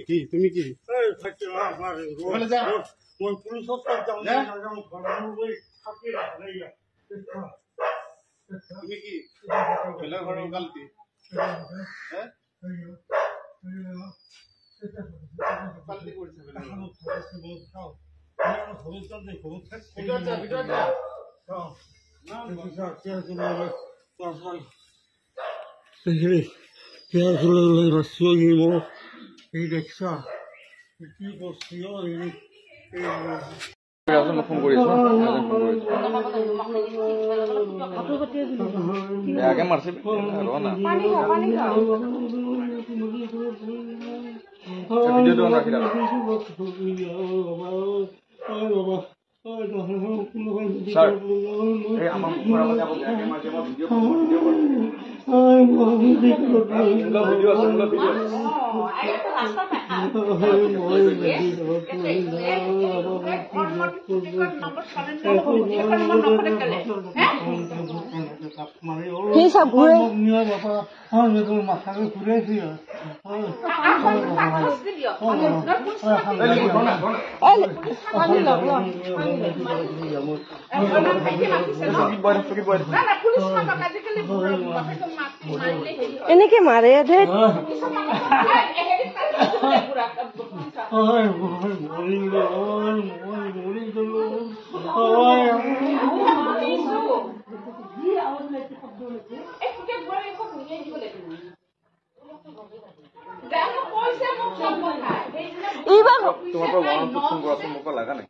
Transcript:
কি তুমি কি তুমি কি বেলেগ ঘৰৰ ওকালতি ওকালতি কৰিছে ফোন কৰি আছো বেয়াকে মাৰছে ৰ না ভিডিঅ'টো অন ৰাখি ছাৰ এই আমাৰ মুখৰ আগতে আকৌ বেয়াকে মাৰিছে মই ভিডিঅ' ভিডিঅ' আছে ভিডিঅ' এনেকে মাৰে তোমাৰ পৰা ফোন কৰা মোৰ পৰা লগা নাই।